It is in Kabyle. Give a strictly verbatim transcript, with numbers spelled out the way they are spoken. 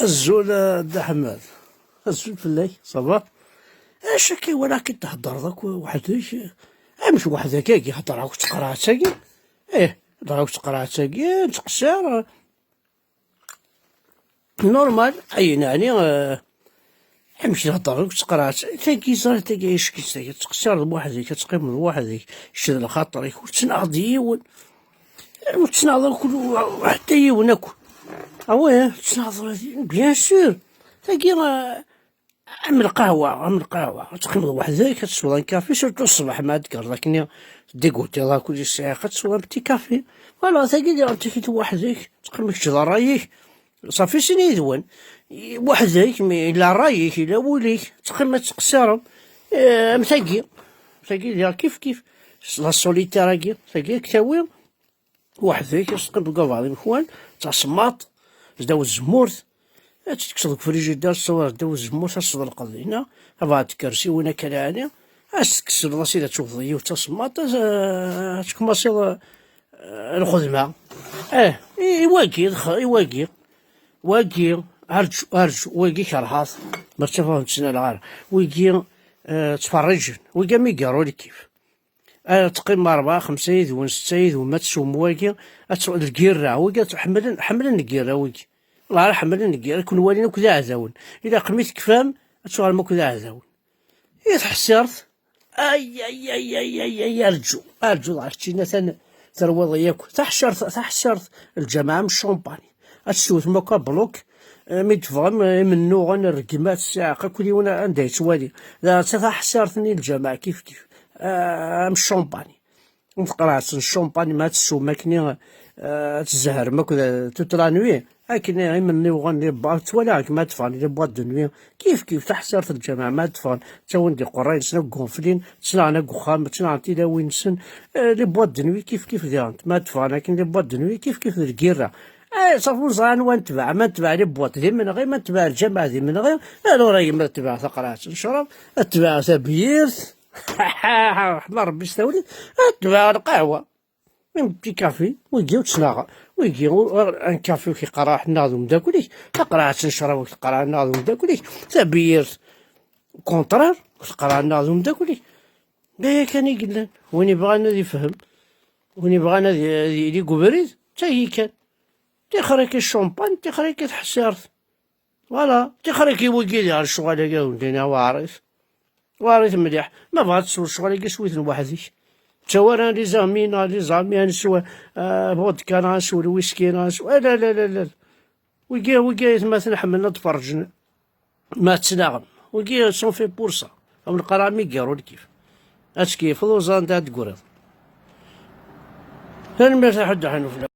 Azul a Dda Ḥmed. Azul fell-ak, ça va? Acu akka i walaɣ-k-id theddreḍ akk weḥd-k? Amek weḥd-k agi, heddreɣ akk d tqerɛet-agi? Ih, heddreɣ akk d tqerɛet-agi, nettqeṣṣir. Normal, ayen ɛni, eh, amek theddreḍ akk d tqerɛet? Tagi, ẓer tagi, ack-itt tagi, tettqeṣṣireḍ weḥd-k, ad teqqimeḍ weḥd-k, kečč d lxaṭer-ik, ur ttnaɣeḍ d yiwen. Ur ttnaɣeḍ akk, ḥetta yiwen akk. Ah ouais, ur ttnaɣeḍ, bien sûr. Tagi, eh, am lqahwa, am lqahwa. Ad teqqimeḍ weḥd-k, ad tesweḍ un café, surtout ṣṣbeḥ ma ad d-tegreḍ akken dégoûtiḍ akk ur yesɛiɣ, ad tesweḍ un petit café. Voilà, tagi diɣen tikit weḥd-k, teqqim kečč d ṛṛay-ik. Ṣafi, sin yid-wen. Weḥd-k, mi yella ṛṛay-ik, yella wul-ik, teqqim ad tettqeṣṣireḍ. Eh, am tagi. Tagi diɣ kif kif. La solitaire-agi, tagi ad k-tawi. Weḥd-k, ad teqqimeḍ deg ubeɛḍ imekwan, d tasemmaḍt, zdaw tzemmurt, ad tt-tekkseḍ deg ufrijider, ad tt-tawiḍ zdaw tzemmurt, ad tt-tḍelqeḍ dinna, ad tekker s yiwen akka lɛali, ad tt-tekkseḍ, as-id ad tewwḍeḍ yiwet tasemmaḍt, ad, ad tkumaṣiḍ, eh, lxedma. Eh, i, i wagi, d x-, i wagi, wagi, arǧu, arǧu, wagi kerheɣ-t, ma ttafeɣ ur ttnaleɣ ara. Wigi, eh, ttferriǧen, wigi am igarru lkif. Ad teqqim rebɛa, xemsa yid-wen, setta yid-wen, ma teswem wagi, ad tt-, lgirra, wigi ad tt-, ḥemmlen, ḥemmlen lgirra, wigi. Wellah ḥemmlen lgirra, ad ken-walin akk d iɛdawen. Ilaq mi tekfam, ad tuɣalem akk d iɛdawen. I tḥṣirt? Ay, ay, ay, ay, ay, ay, arǧu, arǧu, dɣa keččini atan terwiḍ-iyi akk. Taḥṣirt, taḥṣirt, lǧameɛ am ccampani. Ad tessewtem akk abluk, eh, mi d-teffɣem, eh, imennuɣen, rregmat, ssiɛqa, kul yiwen anda yettwali. D ta taḥṣirt-nni n lǧameɛ kif kif. Ah, am ccampani. Am tqerɛet n ccampani ma ad tessewem akken, eh, ad tzehrem akk d, toute la nuit. Akken imennuɣen, les boîtes, ttwaliɣ-kem ad teffɣen, les boîtes de nuit. Kif kif, taḥṣirt n lǧameɛ ma ad ffɣen, ttawin-d iqerray-nsen akk gunflin, ttnaɣen akk uxxam, ttnaɣen tilawin-nsen, eh, les boîtes de nuit, kif kif diɣen, ma ad ffɣen akken les boîtes de nuit, kif kif d lgirra. Eh, ṣafi ur ẓriɣ anwa netbeɛ, ma netbeɛ les boîtes d imenɣi, ma netbeɛ lǧameɛ d imenɣi, alors a yemma ad tbeɛ taqerɛet n ccrab, ad tbeɛ tabyirt, ḥma Rebbi s tawlit, ad tbeɛ lqahwa. Un petit café, wigi ur ttnaɣ, wigi ur, un café ur k-iqqar ara ḥennaɣ d umeddakel-ik, taqerɛet n ccrab ur k-teqqar ara ḥennaɣ d umeddakel-ik, tabyirt, au contraire, ur k-teqqar ara ḥennaɣ d umeddakel-ik. D aya kan i yellan. Win ibɣan ad ifhem, win ibɣan ad, ad yili deg ubrid, d tagi kan. Tixer-ik ccampani, tixer-ik tḥṣirt. Voilà, tixer-ik i wigi diɣ lecɣal-agi ad wen-d-iniɣ weɛrit. Weɛrit mliḥ. Ma bɣa ad tesweḍ lecɣal-agi, swi-ten weḥd-k. Ttawi ara les amis neɣ les amis ad neswa, ah, vodka neɣ ad neswa lwiski neɣ ad neswa, ah, la, la, la, la. Wigi, wigi aytmaten ḥemmlen ad d-ferrǧen ma ttnaɣem. Wigi sont faits pour ça. Am lqerɛa mi igarru lkif. Ad tkeyyfeḍ uẓan da ad d-tegriḍ. Tanemmirt a Ḥedd Ḥanufla.